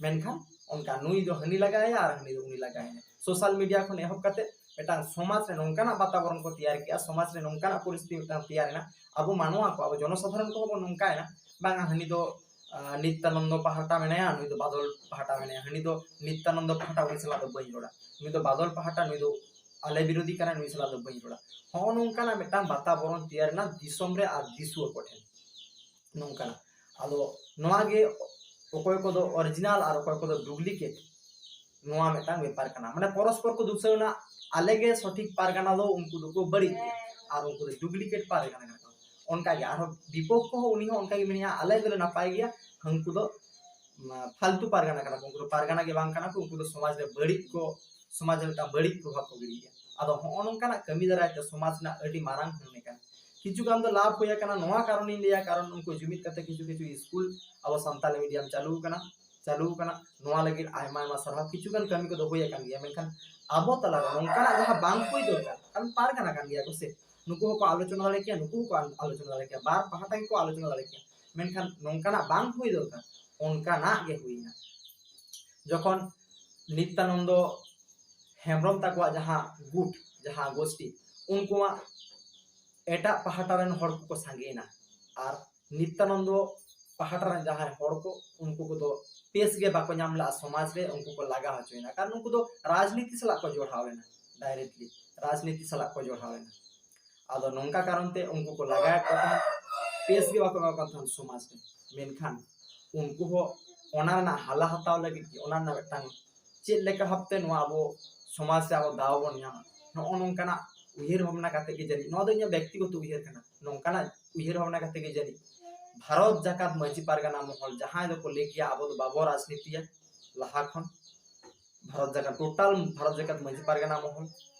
ᱢᱮᱱᱠᱷᱟᱱ ᱚᱱᱠᱟ ᱱᱩᱭ ᱫᱚ ᱦᱟᱹᱱᱤ ᱞᱟᱜᱟᱭᱟ ᱟᱨ ᱦᱟᱹᱱᱤ ᱫᱚ ᱩᱱᱤ ᱞᱟᱜᱟᱭᱟ᱾ ᱥᱳᱥᱟᱞ ᱢᱤᱰᱤᱭᱟ ᱠᱷᱚᱱ ᱮᱦᱚᱵ ᱠᱟᱛᱮ ᱢᱤᱫᱴᱟᱝ ᱥᱚᱢᱟᱡᱽ ᱨᱮ ᱱᱚᱝᱠᱟᱱᱟᱜ ᱵᱟᱛᱟᱵᱚᱨᱚᱱ ᱠᱚ ᱛᱮᱭᱟᱨ ᱠᱮᱜᱼᱟ, ᱥᱚᱢᱟᱡᱽ ᱨᱮ ᱱᱚᱝᱠᱟᱱᱟᱜ ᱯᱚᱨᱤᱥᱛᱷᱤᱛᱤ ᱢᱤᱫᱴᱟᱝ ᱛᱮᱭᱟᱨ ᱮᱱᱟ, ᱟᱵᱚ ᱢᱟᱱᱣᱟ ᱠᱚ, ᱟᱵᱚ ᱡᱚᱱᱚᱥᱟᱫᱷᱟᱨᱚᱱ ᱠᱚᱦᱚᱸ ᱵᱚᱱ ᱱᱚᱝᱠᱟᱭᱮᱱᱟ, ᱵᱟᱝᱟ ᱦᱟᱹᱱᱤ ᱫᱚ ᱟᱸ, ᱱᱤᱛᱭᱟᱱᱚᱱᱫᱚ ᱯᱟᱦᱴᱟ ᱢᱮᱱᱟᱭᱟ, ᱱᱩᱭ ᱫᱚ ᱵᱟᱫᱚᱞ ᱯᱟᱦᱴᱟ ᱢᱮᱱᱟᱭᱟ, ᱦᱟᱹᱱᱤ ᱫᱚ ᱱᱤᱛᱭᱟᱱᱚᱱᱫᱚ ᱯᱟᱦᱴᱟ, ᱩᱱᱤ ᱥᱟᱞᱟᱜ ᱫᱚ ᱵᱟᱹᱧ ᱨᱚᱲᱟ, ᱱᱩᱭ ᱫᱚ ᱵᱟᱫᱚᱞ ᱯᱟᱦᱴᱟ, ᱱᱩᱭ ᱫᱚ ᱟᱞᱮ ᱵᱤᱨᱳᱫᱷᱤ ᱠᱟᱱᱟᱭ, ᱱᱩᱭ ᱥᱟᱞᱟᱜ ᱫᱚ ᱵᱟᱹᱧ ᱨᱚᱲᱟ᱾ ᱦᱚᱸᱜᱼᱚ ᱱᱚᱝᱠᱟᱱᱟᱜ ᱢᱤᱫᱴᱟᱝ ᱵᱟᱛᱟᱵᱚᱨᱚᱱ ᱛᱮᱭᱟᱨ ᱮᱱᱟ ᱫᱤᱥᱚᱢ ᱨᱮ ᱟᱨ ᱫᱤᱥᱩᱣᱟᱹ ᱠᱚᱴᱷᱮᱱ᱾ ᱱᱚᱝᱠᱟᱱᱟᱜ ᱟᱫᱚ ᱱᱚᱣᱟ ᱜᱮ ᱚᱠᱚᱭ ᱠᱚᱫᱚ ᱚᱨᱤᱡᱤᱱᱟᱞ ᱟᱨ ᱚᱠᱚᱭ ᱠᱚᱫᱚ ᱰᱩᱯᱞᱤᱠᱮᱴ, ᱱᱚᱣᱟ ᱢᱤᱫᱴᱟᱝ ᱵᱮᱯᱟᱨ ᱠᱟᱱᱟ᱾ ᱢᱟᱱᱮ ᱯᱚᱨᱚᱥᱯᱚᱨ ᱠᱚ ᱫᱩᱥᱟᱹᱣ ᱮᱱᱟ, ᱟᱞᱮ ᱜᱮ ᱥᱚᱴᱷᱤᱠ ᱯᱟᱨᱜᱟᱱᱟ ᱫᱚ, ᱩᱱᱠᱩ ᱫᱚᱠᱚ ᱵᱟᱹᱲᱤᱡ ᱜᱮᱭᱟ ᱟᱨ ᱩᱱᱠᱩ ᱫᱚ ᱰᱩᱯᱞᱤᱠᱮᱴ ᱯᱟᱨᱜᱟᱱᱟ ᱠᱟᱱᱟ ᱠᱚ᱾ ᱚᱱᱠᱟᱜᱮ ᱟᱨᱦᱚᱸ ᱵᱤᱯᱚᱠᱠᱷᱚ ᱦᱚᱸ, ᱩᱱᱤ ᱦᱚᱸ ᱚᱱᱠᱟᱜᱮ ᱢᱮᱱᱮᱜᱼᱟ, ᱟᱞᱮ ᱫᱚᱞᱮ ᱱᱟᱯᱟᱭ ᱜᱮᱭᱟ, ᱦᱟᱹᱱᱠᱩ ᱫᱚ ᱢᱟ, ᱯᱷᱟᱞᱛᱩ ᱯᱟᱨᱜᱟᱱᱟ ᱠᱟᱱᱟ ᱠᱚ, ᱩᱱᱠᱩ ᱫᱚ ᱯᱟᱨᱜᱟᱱᱟ ᱜᱮ ᱵᱟᱝ ᱠᱟᱱᱟ ᱠᱚ, ᱩᱱᱠᱩ ᱫᱚ ᱥᱚᱢᱟᱡᱽ ᱨᱮ ᱵᱟᱹᱲᱤᱡ ᱠᱚ, ᱥᱚᱢᱟᱡᱽ ᱨᱮ ᱢᱤᱫᱴᱟᱝ ᱵᱟᱹᱲᱤᱡ ᱯᱨᱚᱵᱷᱟᱵᱽ ᱠᱚ ᱜᱤᱰᱤᱭᱮᱫᱼᱟ᱾ ᱟᱫᱚ ᱦᱚᱸᱜᱼᱚ ᱱᱚᱝᱠᱟᱱᱟᱜ ᱠᱟᱹᱢᱤ ᱫᱟᱨᱟᱭ ᱛᱮ ᱥᱚᱢᱟᱡᱽ ᱨᱮᱱᱟᱜ ᱟᱹᱰᱤ ᱢᱟᱨᱟᱝ ᱦᱟᱹᱱ ᱠᱟᱱᱟ᱾ ᱠᱤᱪᱷᱩ ᱜᱟᱱ ᱫᱚ ᱞᱟᱵᱷ ᱦᱩᱭ ᱟᱠᱟᱱᱟ, ᱱᱚᱣᱟ ᱠᱟᱨᱚᱱᱤᱧ ᱞᱟᱹᱭᱟ, ᱠᱟᱨᱚᱱ ᱩᱱᱠᱩ ᱡᱩᱢᱤᱫ ᱠᱟᱛᱮ ᱠᱤᱪᱷᱩ ᱠᱤᱪᱷᱩ ᱥᱠᱩᱞ ᱟᱵᱚ ᱥᱟᱱᱛᱟᱞᱤ ᱢᱤᱰᱤᱭᱟᱢ ᱪᱟᱹᱞᱩ ᱟᱠᱟᱱᱟ, ᱪᱟᱹᱞᱩ ᱟᱠᱟᱱᱟ᱾ ᱱᱚᱣᱟ ᱞᱟᱹᱜᱤᱫ ᱟᱭᱢᱟ ᱟᱭᱢᱟ ᱥᱟᱨᱦᱟᱣ᱾ ᱠᱤᱪᱷᱩ ᱜᱟᱱ ᱠᱟᱹᱢᱤ ᱠᱚᱫᱚ ᱦᱩᱭ ᱟᱠᱟᱱ ᱜᱮᱭᱟ, ᱢᱮᱱᱠᱷᱟᱱ ᱟᱵᱚ ᱛᱟᱞᱟᱨᱮ ᱱᱚᱝᱠᱟᱱᱟᱜ ᱡᱟᱦᱟᱸ ᱵᱟᱝ ᱦᱩᱭ ᱫᱚᱨᱠᱟᱨ, ᱠᱟᱨᱚᱱ ᱯᱟᱨᱜᱟᱱᱟ ᱠᱟᱱ ᱜᱮᱭᱟ ᱠᱚ ᱥᱮ, ᱱᱩᱠᱩ ᱦᱚᱸᱠᱚ ᱟᱞᱳᱪᱚᱱᱟ ᱫᱟᱲᱮ ᱠᱮᱭᱟ, ᱱᱩᱠᱩ ᱦᱚᱸᱠᱚ ᱟᱞ-, ᱟᱞᱳᱪᱚᱱᱟ ᱫᱟᱲᱮ ᱠᱮᱭᱟ, ᱵᱟᱨ ᱯᱟᱦᱴᱟ ᱜᱮᱠᱚ ᱟᱞᱳᱪᱚᱱᱟ ᱫᱟᱲᱮ ᱠᱮᱭᱟ᱾ ᱢᱮᱱᱠᱷᱟᱱ ᱱᱚᱝᱠᱟᱱᱟᱜ ᱵᱟᱝ ᱦᱩᱭ ᱫᱚᱨᱠᱟᱨ, ᱚᱱᱠᱟᱱᱟᱜ ᱜᱮ ᱦᱩᱭᱱᱟ᱾ ᱡᱚᱠᱷᱚᱱ ᱱᱤᱛᱭᱟᱱᱚᱱᱫᱚ ᱦᱮᱢᱵᱨᱚᱢ ᱛᱟᱠᱚᱣᱟᱜ ᱡᱟᱦᱟᱸ ᱜᱩᱴ, ᱡᱟᱦᱟᱸ ᱜᱳᱥᱴᱤ, ᱩᱱᱠᱩᱣᱟᱜ ᱮᱴᱟᱜ ᱯᱟᱦᱴᱟ ᱨᱮᱱ ᱦᱚᱲ ᱠᱚᱠᱚ ᱥᱟᱸᱜᱮᱭᱮᱱᱟ, ᱟᱨ ᱱᱤᱛᱭᱟᱱᱚᱱᱫᱚ ᱯᱟᱦᱴᱟ ᱨᱮᱱ ᱡᱟᱦᱟᱸᱭ ᱦᱚᱲ ᱠᱚ, ᱩᱱᱠᱩ ᱠᱚᱫᱚ ᱯᱮᱥ ᱜᱮ ᱵᱟᱠᱚ ᱧᱟᱢ ᱞᱮᱫᱼᱟ ᱥᱚᱢᱟᱡᱽ ᱨᱮ, ᱩᱱᱠᱩ ᱠᱚ ᱞᱟᱜᱟ ᱦᱚᱪᱚᱭᱮᱱᱟ, ᱠᱟᱨᱚᱱ ᱩᱱᱠᱩ ᱫᱚ ᱨᱟᱡᱽᱱᱤᱛᱤ ᱥᱟᱞᱟᱜ ᱠᱚ ᱡᱚᱲᱟᱣ ᱞᱮᱱᱟ, ᱰᱟᱭᱨᱮᱠᱴᱞᱤ ᱨᱟᱡᱽᱱᱤᱛᱤ ᱥᱟᱞᱟᱜ ᱠᱚ ᱡᱚᱲᱟᱣ ᱞᱮᱱᱟ᱾ ᱟᱫᱚ ᱱᱚᱝᱠᱟ ᱠᱟᱨᱚᱱ ᱛᱮ ᱩᱱᱠᱩ ᱠᱚ ᱞᱟᱜᱟᱭᱮᱫ ᱠᱚ ᱛᱟᱦᱮᱸᱫ, ᱯᱮᱥ ᱜᱮ ᱵᱟᱠᱚ ᱮᱢᱟ ᱠᱚ ᱠᱟᱱ ᱛᱟᱦᱮᱸᱫ ᱥᱚᱢᱟᱡᱽ ᱨᱮ᱾ ᱢᱮᱱᱠᱷᱟᱱ ᱩᱱᱠᱩ ᱦᱚᱸ ᱚᱱᱟ ᱨᱮᱱᱟᱜ ᱦᱟᱞᱟ ᱦᱟᱛᱟᱣ ᱞᱟᱹᱜᱤᱫ ᱜᱮ, ᱚᱱᱟ ᱨᱮᱱᱟᱜ ᱢᱤᱫᱴᱟᱝ ᱪᱮᱫ ᱞᱮᱠᱟ ᱵᱷᱟᱵᱛᱮ ᱱᱚᱣᱟ ᱟᱵᱚ ᱥᱚᱢᱟᱡᱽ ᱨᱮ ᱟᱵᱚ ᱫᱟᱣ ᱵᱚᱱ ᱧᱟᱢᱟ, ᱱᱚᱜᱼᱚ ᱱᱚᱝᱠᱟᱱᱟᱜ ᱩᱭᱦᱟᱹᱨ ᱵᱷᱟᱵᱽᱱᱟ ᱠᱟᱛᱮ ᱜᱮ ᱡᱟᱹᱱᱤᱡ, ᱱᱚᱣᱟ ᱫᱚ ᱤᱧᱟᱹᱜ ᱵᱮᱠᱛᱤᱜᱚᱛᱚ ᱩᱭᱦᱟᱹᱨ ᱠᱟᱱᱟ, ᱱᱚᱝᱠᱟᱱᱟᱜ ᱩᱭᱦᱟᱹᱨ ᱵᱷᱟᱵᱽᱱᱟ ᱠᱟᱛᱮ ᱜᱮ ᱡᱟᱹᱱᱤᱡ ᱵᱷᱟᱨᱚᱛ ᱡᱟᱠᱟᱛ ᱢᱟᱹᱡᱷᱤ ᱯᱟᱨᱜᱟᱱᱟ ᱢᱚᱦᱚᱞ, ᱡᱟᱦᱟᱸᱭ ᱫᱚᱠᱚ ᱞᱟᱹᱭ ᱜᱮᱭᱟ ᱟᱵᱚ ᱫᱚ ᱵᱟᱵᱚ ᱨᱟᱡᱽᱱᱤᱛᱤᱭᱟ ᱞᱟᱦᱟ ᱠᱷᱚᱱ, ᱵᱷᱟᱨᱚᱛ ᱡᱟᱠᱟᱛ, ᱴᱳᱴᱟᱞ ᱵᱷᱟᱨᱚᱛ ᱡᱟᱠᱟᱛ ᱢᱟᱹᱡᱷᱤ ᱯᱟᱨᱜᱟᱱᱟ ᱢᱚᱦᱚᱞ,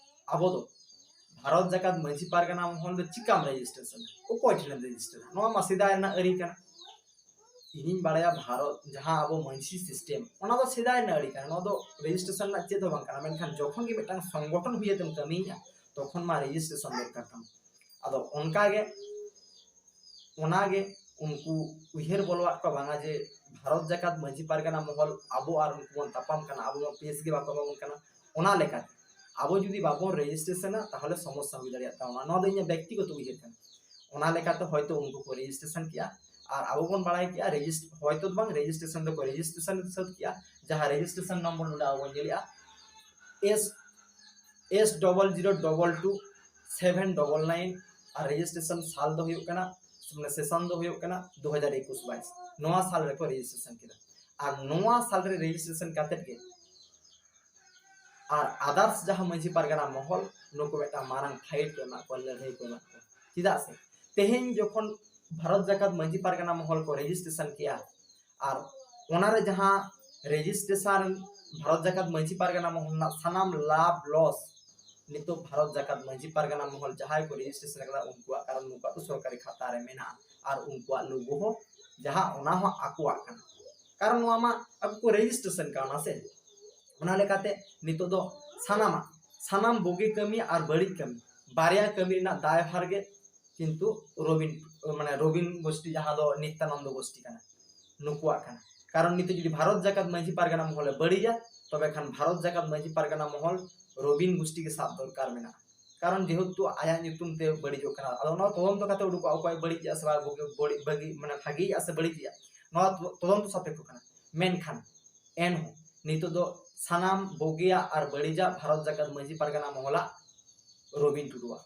ᱟᱵᱚ ᱫᱚ ᱵᱷᱟᱨᱚᱛ ᱡᱟᱠᱟᱛ ᱢᱟᱹᱡᱷᱤ ᱯᱟᱨᱜᱟᱱᱟ ᱢᱚᱦᱚᱞ ᱫᱚ ᱪᱤᱠᱟᱢ ᱨᱮᱡᱤᱥᱴᱨᱮᱥᱚᱱᱟ? ᱚᱠᱚᱭ ᱴᱷᱮᱱᱮᱢ ᱨᱮᱡᱤᱥᱴᱟᱨᱟ? ᱱᱚᱣᱟ ᱢᱟ ᱥᱮᱫᱟᱭ ᱨᱮᱱᱟᱜ ᱟᱹᱨᱤ ᱠᱟᱱᱟ᱾ ᱤᱧᱤᱧ ᱵᱟᱲᱟᱭᱟ ᱵᱷᱟᱨᱚᱛ ᱡᱟᱦᱟᱸ ᱟᱵᱚ ᱢᱟᱹᱡᱷᱤ ᱥᱤᱥᱴᱮᱢ, ᱚᱱᱟ ᱫᱚ ᱥᱮᱫᱟᱭ ᱨᱮᱱᱟᱜ ᱟᱹᱨᱤ ᱠᱟᱱᱟ, ᱱᱚᱣᱟ ᱫᱚ ᱨᱮᱡᱤᱥᱴᱨᱮᱥᱚᱱ ᱨᱮᱱᱟᱜ ᱪᱮᱫ ᱦᱚᱸ ᱵᱟᱝ ᱠᱟᱱᱟ᱾ ᱢᱮᱱᱠᱷᱟᱱ ᱡᱚᱠᱷᱚᱱ ᱜᱮ ᱢᱤᱫᱴᱟᱝ ᱥᱚᱝᱜᱚᱴᱷᱚᱱ ᱦᱩᱭ ᱟᱛᱮᱢ ᱠᱟᱹᱢᱤᱭᱮᱫᱼᱟ, ᱛᱚᱠᱷᱚᱱ ᱢᱟ ᱨᱮᱡᱤᱥᱴᱨᱮᱥᱚᱱ ᱫᱚᱨᱠᱟᱨ ᱛᱟᱢ᱾ ᱟᱫᱚ ᱚᱱᱠᱟᱜᱮ, ᱚᱱᱟᱜᱮ ᱩᱱᱠᱩ ᱩᱭᱦᱟᱹᱨ ᱵᱚᱞᱚᱣᱟᱫ ᱠᱚᱣᱟ ᱵᱟᱝᱟ ᱡᱮ ᱵᱷᱟᱨᱚᱛ ᱡᱟᱠᱟᱛ ᱢᱟᱹᱡᱷᱤ ᱯᱟᱨᱜᱟᱱᱟ ᱢᱚᱦᱚᱞ ᱟᱵᱚ ᱟᱨ ᱩᱱᱠᱩ ᱵᱚᱱ ᱛᱟᱯᱟᱢ ᱠᱟᱱᱟ, ᱟᱵᱚ ᱢᱟ ᱯᱮᱥ ᱜᱮ ᱵᱟᱠᱚ ᱮᱢᱟ ᱵᱚᱱ ᱠᱟᱱᱟ᱾ ᱚᱱᱟ ᱞᱮᱠᱟᱛᱮ ᱟᱵᱚ ᱡᱩᱫᱤ ᱵᱟᱵᱚᱱ ᱨᱮᱡᱤᱥᱴᱨᱮᱥᱚᱱᱟ, ᱛᱟᱦᱚᱞᱮ ᱥᱚᱢᱚᱥᱥᱟ ᱦᱩᱭ ᱫᱟᱲᱮᱭᱟᱜ ᱛᱟᱵᱚᱱᱟ᱾ ᱱᱚᱣᱟ ᱫᱚ ᱤᱧᱟᱹᱜ ᱵᱮᱠᱛᱤᱜᱚᱛᱚ ᱩᱭᱦᱟᱹᱨ ᱠᱟᱱᱟ᱾ ᱚᱱᱟ ᱞᱮᱠᱟᱛᱮ ᱦᱚᱭᱛᱳ ᱩᱱᱠᱩ ᱠᱚ ᱨᱮᱡᱤᱥᱴᱨᱮᱥᱚᱱ ᱠᱮᱜᱼᱟ, ᱟᱨ ᱟᱵᱚ ᱵᱚᱱ ᱵᱟᱲᱟᱭ ᱠᱮᱜᱼᱟ ᱨᱮᱡᱤᱥᱴ-, ᱦᱚᱭᱛᱳ ᱫᱚ ᱵᱟᱝ, ᱨᱮᱡᱤᱥᱴᱨᱮᱥᱚᱱ ᱫᱚᱠᱚ ᱨᱮᱡᱤᱥᱴᱨᱮᱥᱚᱱ ᱥᱟᱹᱛ ᱠᱮᱜᱼᱟ, ᱡᱟᱦᱟᱸ ᱨᱮᱡᱤᱥᱴᱨᱮᱥᱚᱱ ᱱᱚᱢᱵᱚᱨ ᱱᱚᱰᱮ ᱟᱵᱚ ᱵᱚᱱ ᱧᱮᱞᱮᱜᱼᱟ, S S double zero double two seven double nine, ᱟᱨ ᱨᱮᱡᱤᱥᱴᱨᱮᱥᱚᱱ ᱥᱟᱞ ᱫᱚ ᱦᱩᱭᱩᱜ ᱠᱟᱱᱟ, ᱢᱟᱱᱮ ᱥᱮᱥᱚᱱ ᱫᱚ ᱦᱩᱭᱩᱜ ᱠᱟᱱᱟ ᱫᱩ ᱦᱟᱡᱟᱨ ᱮᱠᱩᱥ ᱵᱟᱭᱤᱥ᱾ ᱱᱚᱣᱟ ᱥᱟᱞ ᱨᱮᱠᱚ ᱨᱮᱡᱤᱥᱴᱨᱮᱥᱚᱱ ᱠᱮᱫᱟ᱾ ᱟᱨ ᱱᱚᱣᱟ ᱥᱟᱞ ᱨᱮ ᱨᱮᱡᱤᱥᱴᱨᱮᱥᱚᱱ ᱠᱟᱛᱮᱫ ᱜᱮ ᱟᱨ ᱟᱫᱟᱨᱥ ᱡᱟᱦᱟᱸ ᱢᱟᱹᱡᱷᱤ ᱯᱟᱨᱜᱟᱱᱟ ᱢᱚᱦᱚᱞ, ᱱᱩᱠᱩ ᱢᱤᱫᱴᱟᱝ ᱢᱟᱨᱟᱝ ᱯᱷᱟᱭᱤᱴ ᱠᱚ ᱮᱢᱟᱜ ᱠᱚᱣᱟ, ᱞᱟᱹᱲᱦᱟᱹᱭ ᱠᱚ ᱮᱢᱟᱜ ᱠᱚᱣᱟ᱾ ᱪᱮᱫᱟᱜ ᱥᱮ ᱛᱮᱦᱮᱧ ᱡᱚᱠᱷᱚᱱ ᱵᱷᱟᱨᱚᱛ ᱡᱟᱠᱟᱛ ᱢᱟᱹᱡᱷᱤ ᱯᱟᱨᱜᱟᱱᱟ ᱢᱚᱦᱚᱞ ᱠᱚ ᱨᱮᱡᱤᱥᱴᱨᱮᱥᱚᱱ ᱠᱮᱜᱼᱟ, ᱟᱨ ᱚᱱᱟᱨᱮ ᱡᱟᱦᱟᱸ ᱨᱮᱡᱤᱥᱴᱨᱮᱥᱚᱱ ᱵᱷᱟᱨᱚᱛ ᱡᱟᱠᱟᱛ ᱢᱟᱹᱡᱷᱤ ᱯᱟᱨᱜᱟᱱᱟ ᱢᱚᱦᱚᱞ ᱨᱮᱱᱟᱜ ᱥᱟᱱᱟᱢ ᱞᱟᱵᱷ ᱞᱚᱥ ᱱᱤᱛᱚᱜ ᱵᱷᱟᱨᱚᱛ ᱡᱟᱠᱟᱛ ᱢᱟᱹᱡᱷᱤ ᱯᱟᱨᱜᱟᱱᱟ ᱢᱚᱦᱚᱞ ᱡᱟᱦᱟᱸᱭ ᱠᱚ ᱨᱮᱡᱤᱥᱴᱨᱮᱥᱚᱱ ᱟᱠᱟᱫᱟ, ᱩᱱᱠᱩᱣᱟᱜ, ᱠᱟᱨᱚᱱ ᱩᱱᱠᱩᱣᱟᱜ ᱫᱚ ᱥᱚᱨᱠᱟᱨᱤ ᱠᱷᱟᱛᱟ ᱨᱮ ᱢᱮᱱᱟᱜᱼᱟ ᱟᱨ ᱩᱱᱠᱩᱣᱟᱜ ᱞᱳᱜᱳ ᱦᱚᱸ ᱡᱟᱦᱟᱸ, ᱚᱱᱟ ᱦᱚᱸ ᱟᱠᱚᱣᱟᱜ ᱠᱟᱱᱟ, ᱠᱟᱨᱚᱱ ᱱᱚᱣᱟ ᱢᱟ ᱟᱠᱚ ᱠᱚ ᱨᱮᱡᱤᱥᱴᱨᱮᱥᱚᱱ ᱠᱟᱣᱱᱟ ᱥᱮ᱾ ᱚᱱᱟ ᱞᱮᱠᱟᱛᱮ ᱱᱤᱛᱚᱜ ᱫᱚ ᱥᱟᱱᱟᱢᱟᱜ, ᱥᱟᱱᱟᱢ ᱵᱩᱜᱤ ᱠᱟᱹᱢᱤ ᱟᱨ ᱵᱟᱹᱲᱤᱡ ᱠᱟᱹᱢᱤ, ᱵᱟᱨᱭᱟ ᱠᱟᱹᱢᱤ ᱨᱮᱱᱟᱜ ᱫᱟᱭᱵᱷᱟᱨ ᱜᱮ ᱠᱤᱱᱛᱩ ᱨᱚᱵᱤᱱ, ᱢᱟᱱᱮ ᱨᱚᱵᱤᱱ ᱜᱳᱥᱴᱤ, ᱡᱟᱦᱟᱸ ᱫᱚ ᱱᱤᱛᱭᱟᱱᱚᱱᱫᱚ ᱜᱳᱥᱴᱤ ᱠᱟᱱᱟ, ᱱᱩᱠᱩᱣᱟᱜ ᱠᱟᱱᱟ᱾ ᱠᱟᱨᱚᱱ ᱱᱤᱛᱚᱜ ᱡᱩᱫᱤ ᱵᱷᱟᱨᱚᱛ ᱡᱟᱠᱟᱛ ᱢᱟᱹᱡᱷᱤ ᱯᱟᱨᱜᱟᱱᱟ ᱢᱚᱦᱚᱞᱮ ᱵᱟᱹᱲᱤᱡᱟ, ᱛᱚᱵᱮ ᱠᱷᱟᱱ ᱵᱷᱟᱨᱚᱛ ᱡᱟᱠᱟᱛ ᱢᱟᱹᱡᱷᱤ ᱯᱟᱨᱜᱟᱱᱟ ᱢᱚᱦᱚᱞ ᱨᱚᱵᱤᱱ ᱜᱳᱥᱴᱤ ᱜᱮ ᱥᱟᱵ ᱫᱚᱨᱠᱟᱨ ᱢᱮᱱᱟᱜᱼᱟ᱾ ᱠᱟᱨᱚᱱ ᱡᱮᱦᱮᱛᱩ ᱟᱭᱟᱜ ᱧᱩᱛᱩᱢ ᱛᱮ ᱵᱟᱹᱲᱤᱡᱚᱜ ᱠᱟᱱᱟ, ᱟᱫᱚ ᱱᱚᱣᱟ ᱛᱚᱫᱚᱱᱛᱚ ᱠᱟᱛᱮ ᱩᱰᱩᱠᱚᱜᱼᱟ, ᱚᱠᱚᱭ ᱵᱟᱹᱲᱤᱡ ᱮᱫᱟ ᱥᱮ ᱵᱟᱭ ᱵᱩᱜᱤ-, ᱵᱟᱹᱲᱤᱡ, ᱵᱷᱟᱹᱜᱤ, ᱢᱟᱱᱮ ᱵᱷᱟᱹᱜᱤᱭᱮᱫᱼᱟ ᱥᱮ ᱵᱟᱹᱲᱤᱡᱮᱜᱼᱟ, ᱱᱚᱣᱟ ᱛᱚ-, ᱛᱚᱫᱚᱱᱛᱚ ᱥᱟᱯᱮᱠᱠᱷᱚ ᱠᱟᱱᱟ᱾ ᱢᱮᱱᱠᱷᱟᱱ ᱮᱱᱦᱚᱸ ᱱᱤᱛᱚᱜ ᱫᱚ ᱥᱟᱱᱟᱢ ᱵᱩᱜᱤᱭᱟᱜ ᱟᱨ ᱵᱟᱹᱲᱤᱡᱟᱜ ᱵᱷᱟᱨᱚᱛ ᱡᱟᱠᱟᱛ ᱢᱟᱹᱡᱷᱤ ᱯᱟᱨᱜᱟᱱᱟ ᱢᱚᱦᱚᱞᱟᱜ ᱨᱚᱵᱤᱱ ᱴᱩᱰᱩᱣᱟᱜ᱾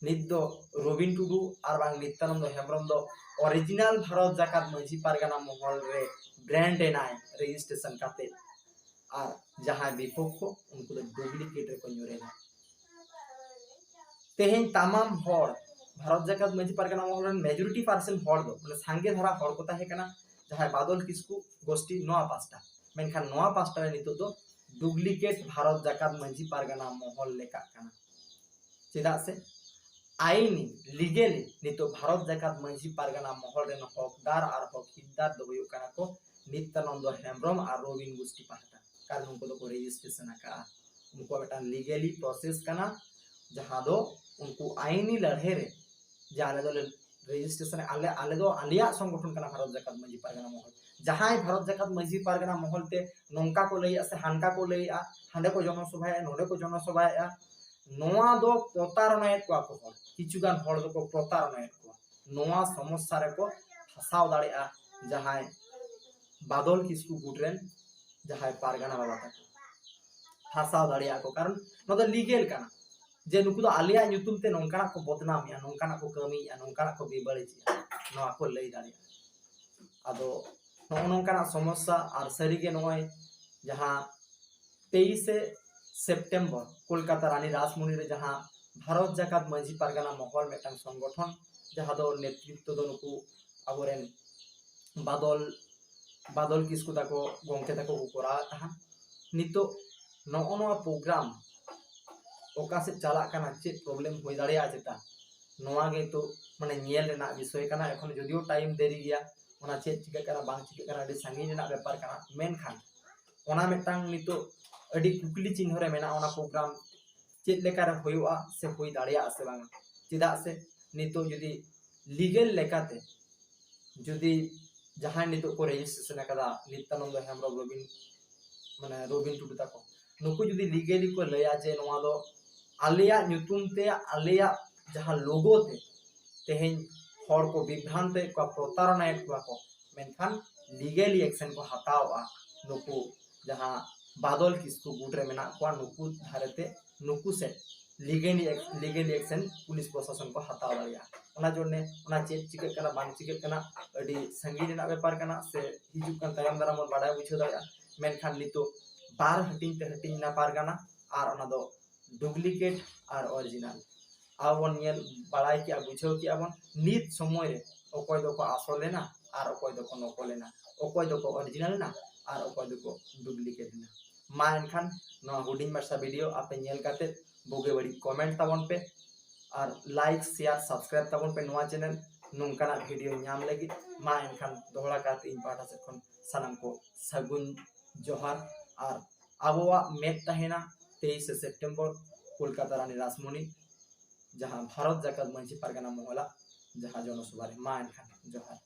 ᱱᱤᱛ ᱫᱚ ᱨᱚᱵᱤᱱ ᱴᱩᱰᱩ ᱟᱨ ᱵᱟᱝ ᱱᱤᱛᱭᱟᱱᱚᱱᱫᱚ ᱦᱮᱢᱵᱨᱚᱢ ᱫᱚ ᱚᱨᱤᱡᱤᱱᱟᱞ ᱵᱷᱟᱨᱚᱛ ᱡᱟᱠᱟᱛ ᱢᱟᱹᱡᱷᱤ ᱯᱟᱨᱜᱟᱱᱟ ᱢᱚᱦᱚᱞ ᱨᱮ ᱵᱨᱮᱱᱰ ᱮᱱᱟᱭ ᱨᱮᱡᱤᱥᱴᱨᱮᱥᱚᱱ ᱠᱟᱛᱮ, ᱟᱨ ᱡᱟᱦᱟᱸᱭ ᱵᱤᱯᱚᱠᱠᱷᱚ ᱩᱱᱠᱩ ᱫᱚ ᱰᱩᱯᱞᱤᱠᱮᱴ ᱨᱮᱠᱚ ᱧᱩᱨᱮᱱᱟ᱾ ᱛᱮᱦᱮᱧ ᱛᱟᱢᱟᱢ ᱦᱚᱲ, ᱵᱷᱟᱨᱚᱛ ᱡᱟᱠᱟᱛ ᱢᱟᱹᱡᱷᱤ ᱯᱟᱨᱜᱟᱱᱟ ᱢᱚᱦᱚᱞ ᱨᱮᱱ ᱢᱮᱡᱚᱨᱤᱴᱤ ᱯᱟᱨᱥᱮᱱᱴ ᱦᱚᱲ ᱫᱚ, ᱢᱟᱱᱮ ᱥᱟᱸᱜᱮ ᱫᱷᱟᱨᱟ ᱦᱚᱲ ᱠᱚ ᱛᱟᱦᱮᱸ ᱠᱟᱱᱟ ᱡᱟᱦᱟᱸᱭ ᱵᱟᱫᱚᱞ ᱠᱤᱥᱠᱩ ᱜᱳᱥᱴᱤ ᱱᱚᱣᱟ ᱯᱟᱥᱴᱟ, ᱢᱮᱱᱠᱷᱟᱱ ᱱᱚᱣᱟ ᱯᱟᱥᱴᱟ ᱨᱮ ᱱᱤᱛᱚᱜ ᱫᱚ ᱰᱩᱯᱞᱤᱠᱮᱴ ᱵᱷᱟᱨᱚᱛ ᱡᱟᱠᱟᱛ ᱢᱟᱹᱡᱷᱤ ᱯᱟᱨᱜᱟᱱᱟ ᱢᱚᱦᱚᱞ ᱞᱮᱠᱟᱜ ᱠᱟᱱᱟ᱾ ᱪᱮᱫᱟᱜ ᱥᱮ ᱟᱭᱤᱱᱤ, ᱞᱤᱜᱮᱞᱤ ᱱᱤᱛᱚᱜ ᱵᱷᱟᱨᱚᱛ ᱡᱟᱠᱟᱛ ᱢᱟᱹᱡᱷᱤ ᱯᱟᱨᱜᱟᱱᱟ ᱢᱚᱦᱚᱞ ᱨᱮᱱ ᱦᱚᱠᱫᱟᱨ ᱟᱨ ᱦᱚᱠ ᱦᱤᱛᱫᱟᱨ ᱫᱚ ᱦᱩᱭᱩᱜ ᱠᱟᱱᱟ ᱠᱚ ᱱᱤᱛᱭᱟᱱᱚᱱᱫᱚ ᱦᱮᱢᱵᱨᱚᱢ ᱟᱨ ᱨᱚᱵᱤᱱ ᱜᱳᱥᱴᱤ ᱯᱟᱦᱴᱟ, ᱠᱟᱨᱚᱱ ᱩᱱᱠᱩ ᱫᱚᱠᱚ ᱨᱮᱡᱤᱥᱴᱨᱮᱥᱚᱱ ᱟᱠᱟᱫᱼᱟ᱾ ᱩᱱᱠᱩᱣᱟᱜ ᱢᱤᱫᱴᱟᱝ ᱞᱤᱜᱮᱞᱤ ᱯᱨᱚᱥᱮᱥ ᱠᱟᱱᱟ, ᱡᱟᱦᱟᱸ ᱫᱚ ᱩᱱᱠᱩ ᱟᱭᱤᱱᱤ ᱞᱟᱹᱲᱦᱟᱹᱭ ᱨᱮ ᱡᱮ ᱟᱞᱮ ᱫᱚᱞᱮ ᱨᱮᱡᱤᱥᱴᱨᱮᱥᱚᱱ ᱟᱞᱮ ᱟᱞᱮ ᱫᱚ ᱟᱞᱮᱭᱟᱜ ᱥᱚᱝᱜᱚᱴᱷᱚᱱ ᱠᱟᱱᱟ ᱵᱷᱟᱨᱚᱛ ᱡᱟᱠᱟᱛ ᱢᱟᱹᱡᱷᱤ ᱯᱟᱨᱜᱟᱱᱟ ᱢᱚᱦᱚᱞ᱾ ᱡᱟᱦᱟᱸᱭ ᱵᱷᱟᱨᱚᱛ ᱡᱟᱠᱟᱛ ᱢᱟᱹᱡᱷᱤ ᱯᱟᱨᱜᱟᱱᱟ ᱢᱚᱦᱚᱞ ᱛᱮ ᱱᱚᱝᱠᱟ ᱠᱚ ᱞᱟᱹᱭᱮᱜᱼᱟ ᱥᱮ ᱦᱟᱱᱠᱟ ᱠᱚ ᱞᱟᱹᱭᱮᱜᱼᱟ, ᱦᱟᱸᱰᱮ ᱠᱚ ᱡᱚᱱᱚ ᱥᱚᱵᱷᱟᱭᱮᱜᱼᱟ, ᱱᱚᱰᱮ ᱠᱚ ᱡᱚᱱᱚ ᱥᱚᱵᱷᱟᱭᱮᱜᱼᱟ, ᱱᱚᱣᱟ ᱫᱚ ᱯᱨᱚᱛᱟᱨᱚᱱᱟᱭᱮᱫ ᱠᱚᱣᱟ ᱠᱚ ᱦᱚᱲ᱾ ᱠᱤᱪᱷᱩ ᱜᱟᱱ ᱦᱚᱲ ᱫᱚᱠᱚ ᱯᱨᱚᱛᱟᱨᱚᱱᱟᱭᱮᱫ ᱠᱚᱣᱟ᱾ ᱱᱚᱣᱟ ᱥᱚᱢᱚᱥᱥᱟ ᱨᱮᱠᱚ ᱯᱷᱟᱥᱟᱣ ᱫᱟᱲᱮᱭᱟᱜᱼᱟ ᱡᱟᱦᱟᱸᱭ ᱵᱟᱫᱚᱞ ᱠᱤᱥᱠᱩ ᱜᱩᱴ ᱨᱮᱱ ᱡᱟᱦᱟᱸᱭ ᱯᱟᱨᱜᱟᱱᱟ ᱵᱟᱵᱟ ᱛᱟᱠᱚ ᱯᱷᱟᱥᱟᱣ ᱫᱟᱲᱮᱭᱟᱜᱼᱟ ᱠᱚ᱾ ᱠᱟᱨᱚᱱ ᱱᱚᱣᱟ ᱫᱚ ᱞᱤᱜᱮᱞ ᱠᱟᱱᱟ ᱡᱮ ᱱᱩᱠᱩ ᱫᱚ ᱟᱞᱮᱭᱟᱜ ᱧᱩᱛᱩᱢ ᱛᱮ ᱱᱚᱝᱠᱟᱱᱟᱜ ᱠᱚ ᱵᱚᱫᱱᱟᱢᱮᱜᱼᱟ, ᱱᱚᱝᱠᱟᱱᱟᱜ ᱠᱚ ᱠᱟᱹᱢᱤᱭᱮᱜᱼᱟ, ᱱᱚᱝᱠᱟᱱᱟᱜ ᱠᱚ ᱵᱮᱵᱟᱹᱲᱤᱡᱮᱜᱼᱟ, ᱱᱚᱣᱟ ᱠᱚ ᱞᱟᱹᱭ ᱫᱟᱲᱮᱭᱟᱜᱼᱟ᱾ ᱟᱫᱚ ᱱᱚᱜᱼᱚ ᱱᱚᱝᱠᱟᱱᱟᱜ ᱥᱚᱢᱚᱥᱥᱟ ᱟᱨ ᱥᱟᱹᱨᱤᱜᱮ ᱱᱚᱜᱼᱚᱭ ᱡᱟᱦᱟᱸ ᱛᱮᱭᱤᱥᱮ ᱥᱮᱯᱴᱮᱢᱵᱚᱨ ᱠᱳᱞᱠᱟᱛᱟ ᱨᱟᱱᱤ ᱨᱟᱥᱢᱚᱱᱤ ᱨᱮ ᱡᱟᱦᱟᱸ ᱵᱷᱟᱨᱚᱛ ᱡᱟᱠᱟᱛ ᱢᱟᱹᱡᱷᱤ ᱯᱟᱨᱜᱟᱱᱟ ᱢᱚᱦᱚᱞ ᱢᱤᱫᱴᱟᱝ ᱥᱚᱝᱜᱚᱴᱷᱚᱱ, ᱡᱟᱦᱟᱸ ᱫᱚ ᱱᱮᱛᱨᱤᱛᱛᱚ ᱫᱚ ᱱᱩᱠᱩ ᱟᱵᱚᱨᱮᱱ ᱵᱟᱫᱚᱞ ᱵᱟᱫᱚᱞ ᱠᱤᱥᱠᱩ ᱛᱟᱠᱚ ᱜᱚᱢᱠᱮ ᱛᱟᱠᱚ ᱠᱚ ᱠᱚᱨᱟᱣᱮᱫ ᱛᱟᱦᱮᱸᱫ᱾ ᱱᱤᱛᱚᱜ ᱱᱚᱜᱼᱚ ᱱᱚᱣᱟ ᱯᱨᱳᱜᱨᱟᱢ ᱚᱠᱟ ᱥᱮᱫ ᱪᱟᱞᱟᱜ ᱠᱟᱱᱟ, ᱪᱮᱫ ᱯᱨᱚᱵᱞᱮᱢ ᱦᱩᱭ ᱫᱟᱲᱮᱭᱟᱜᱼᱟ, ᱪᱮᱛᱟ ᱱᱚᱣᱟ ᱜᱮ ᱱᱤᱛᱚᱜ ᱢᱟᱱᱮ ᱧᱮᱞ ᱨᱮᱱᱟᱜ ᱵᱤᱥᱚᱭ ᱠᱟᱱᱟ᱾ ᱮᱠᱷᱚᱱ ᱡᱚᱫᱤᱭᱳ ᱴᱟᱭᱤᱢ ᱫᱮᱨᱤ ᱜᱮᱭᱟ, ᱚᱱᱟ ᱪᱮᱫ ᱪᱤᱠᱟᱹᱜ ᱠᱟᱱᱟ ᱵᱟᱝ ᱪᱤᱠᱟᱹᱜ ᱠᱟᱱᱟ ᱟᱹᱰᱤ ᱥᱟᱺᱜᱤᱧ ᱨᱮᱱᱟᱜ ᱵᱮᱯᱟᱨ ᱠᱟᱱᱟ, ᱢᱮᱱᱠᱷᱟᱱ ᱚᱱᱟ ᱢᱤᱫᱴᱟᱝ ᱱᱤᱛᱚᱜ ᱟᱹᱰᱤ ᱠᱩᱠᱞᱤ ᱪᱤᱱᱦᱟᱹ ᱨᱮ ᱢᱮᱱᱟᱜᱼᱟ᱾ ᱚᱱᱟ ᱯᱨᱳᱜᱨᱟᱢ ᱪᱮᱫ ᱞᱮᱠᱟᱨᱮ ᱦᱩᱭᱩᱜᱼᱟ ᱥᱮ ᱦᱩᱭ ᱫᱟᱲᱮᱭᱟᱜᱼᱟ ᱥᱮ ᱵᱟᱝᱟ? ᱪᱮᱫᱟᱜ ᱥᱮ ᱱᱤᱛᱚᱜ ᱡᱩᱫᱤ ᱞᱤᱜᱮᱞ ᱞᱮᱠᱟᱛᱮ ᱡᱩᱫᱤ ᱡᱟᱦᱟᱸᱭ ᱱᱤᱛᱚᱜ ᱠᱚ ᱨᱮᱡᱤᱥᱴᱨᱮᱥᱚᱱ ᱟᱠᱟᱫᱟ ᱱᱤᱛᱭᱟᱱᱚᱱᱫᱚ ᱦᱮᱢᱵᱨᱚᱢ, ᱨᱚᱵᱤᱱ ᱢᱟᱱᱮ ᱨᱚᱵᱤᱱ ᱴᱩᱰᱩ ᱛᱟᱠᱚ, ᱱᱩᱠᱩ ᱡᱩᱫᱤ ᱞᱤᱜᱮᱞᱤ ᱠᱚ ᱞᱟᱹᱭᱟ ᱡᱮ ᱱᱚᱣᱟ ᱫᱚ ᱟᱞᱮᱭᱟᱜ ᱧᱩᱛᱩᱢ ᱛᱮ ᱟᱞᱮᱭᱟᱜ ᱡᱟᱦᱟᱸ ᱞᱳᱜᱳ ᱛᱮ ᱛᱮᱦᱮᱧ ᱦᱚᱲ ᱠᱚ ᱵᱤᱵᱷᱨᱟᱱᱛᱚᱭᱮᱫ ᱠᱚᱣᱟ, ᱯᱨᱚᱛᱟᱨᱚᱱᱟᱭᱮᱫ ᱠᱚᱣᱟ ᱠᱚ, ᱢᱮᱱᱠᱷᱟᱱ ᱞᱤᱜᱮᱞᱤ ᱮᱠᱥᱮᱱ ᱠᱚ ᱦᱟᱛᱟᱣᱟ ᱱᱩᱠᱩ ᱡᱟᱦᱟᱸ ᱵᱟᱫᱚᱞ ᱠᱤᱥᱠᱩ ᱜᱩᱴ ᱨᱮ ᱢᱮᱱᱟᱜ ᱠᱚᱣᱟ, ᱱᱩᱠᱩ ᱫᱷᱟᱨᱮᱛᱮ ᱱᱩᱠᱩ ᱥᱮᱫ ᱞᱤᱜᱮᱞᱤ ᱞᱤᱜᱮᱞᱤ ᱮᱠᱥᱮᱱ ᱯᱩᱞᱤᱥ ᱯᱨᱚᱥᱟᱥᱚᱱ ᱠᱚ ᱦᱟᱛᱟᱣ ᱫᱟᱲᱮᱭᱟᱜᱼᱟ᱾ ᱚᱱᱟ ᱡᱚᱱᱱᱮ ᱚᱱᱟ ᱪᱮᱫ ᱪᱤᱠᱟᱹᱜ ᱠᱟᱱᱟ ᱵᱟᱝ ᱪᱤᱠᱟᱹᱜ ᱠᱟᱱᱟ ᱟᱹᱰᱤ ᱥᱟᱺᱜᱤᱧ ᱨᱮᱱᱟᱜ ᱵᱮᱯᱟᱨ ᱠᱟᱱᱟ, ᱥᱮ ᱦᱤᱡᱩᱜ ᱠᱟᱱ ᱛᱟᱭᱚᱢ ᱫᱟᱨᱟᱢ ᱵᱚᱱ ᱵᱟᱰᱟᱭ ᱵᱩᱡᱷᱟᱹᱣ ᱫᱟᱲᱮᱭᱟᱜᱼᱟ᱾ ᱢᱮᱱᱠᱷᱟᱱ ᱱᱤᱛᱚᱜ ᱵᱟᱨ ᱦᱟᱹᱴᱤᱧ ᱛᱮ ᱦᱟᱹᱴᱤᱧ ᱮᱱᱟ ᱯᱟᱨᱜᱟᱱᱟ, ᱟᱨ ᱚᱱᱟ ᱫᱚ ᱰᱩᱯᱞᱤᱠᱮᱴ ᱟᱨ ᱚᱨᱤᱡᱤᱱᱟᱞ᱾ ᱟᱵᱚ ᱵᱚᱱ ᱧᱮᱞ ᱵᱟᱲᱟᱭ ᱠᱮᱜᱼᱟ, ᱵᱩᱡᱷᱟᱹᱣ ᱠᱮᱜᱼᱟ ᱵᱚᱱ ᱱᱤᱛ ᱥᱚᱢᱚᱭ ᱨᱮ ᱚᱠᱚᱭ ᱫᱚᱠᱚ ᱟᱥᱚᱞ ᱮᱱᱟ ᱟᱨ ᱚᱠᱚᱭ ᱫᱚᱠᱚ ᱱᱚᱠᱚᱞ ᱮᱱᱟ, ᱚᱠᱚᱭ ᱫᱚᱠᱚ ᱚᱨᱤᱡᱤᱱᱟᱞ ᱮᱱᱟ ᱟᱨ ᱚᱠᱚᱭ ᱫᱚᱠᱚ ᱰᱩᱯᱞᱤᱠᱮᱴ ᱮᱱᱟ᱾ ᱢᱟ ᱮᱱᱠᱷᱟᱱ ᱱᱚᱣᱟ ᱦᱩᱰᱤᱧ ᱢᱟᱪᱷᱟ ᱵᱷᱤᱰᱤᱭᱳ ᱟᱯᱮ ᱧᱮᱞ ᱠᱟᱛᱮ ᱵᱩᱜᱤ ᱵᱟᱹᱲᱤᱡ ᱠᱚᱢᱮᱱᱴ ᱛᱟᱵᱚᱱ ᱯᱮ ᱟᱨ ᱞᱟᱭᱤᱠ, ᱥᱮᱭᱟᱨ, ᱥᱟᱵᱥᱠᱨᱟᱭᱤᱵ ᱛᱟᱵᱚᱱ ᱯᱮ ᱱᱚᱣᱟ ᱪᱮᱱᱮᱞ ᱱᱚᱝᱠᱟᱱᱟᱜ ᱵᱷᱤᱰᱤᱭᱳ ᱧᱟᱢ ᱞᱟᱹᱜᱤᱫ᱾ ᱢᱟ ᱮᱱᱠᱷᱟᱱ ᱫᱚᱦᱲᱟ ᱠᱟᱨᱛᱮ ᱤᱧ ᱯᱟᱦᱴᱟ ᱥᱮᱫ ᱠᱷᱚᱱ ᱥᱟᱱᱟᱢ ᱠᱚ ᱥᱟᱹᱜᱩᱱ ᱡᱚᱦᱟᱨ᱾ ᱟᱨ ᱟᱵᱚᱣᱟᱜ ᱢᱮᱫ ᱛᱟᱦᱮᱱᱟ ᱛᱮᱭᱤᱥᱮ ᱥᱮᱯᱴᱮᱢᱵᱚᱨ ᱠᱳᱞᱠᱟᱛᱟ ᱨᱟᱱᱤ ᱨᱟᱥᱢᱚᱱᱤ, ᱡᱟᱦᱟᱸ ᱵᱷᱟᱨᱚᱛ ᱡᱟᱠᱟᱛ ᱢᱟᱹᱡᱷᱤ ᱯᱟᱨᱜᱟᱱᱟ ᱢᱚᱦᱚᱞᱟᱜ ᱡᱟᱦᱟᱸ ᱡᱚᱱᱚᱥᱚᱵᱷᱟ ᱨᱮ᱾ ᱢᱟ ᱮᱱᱠᱷᱟᱱ ᱡᱚᱦᱟᱨ᱾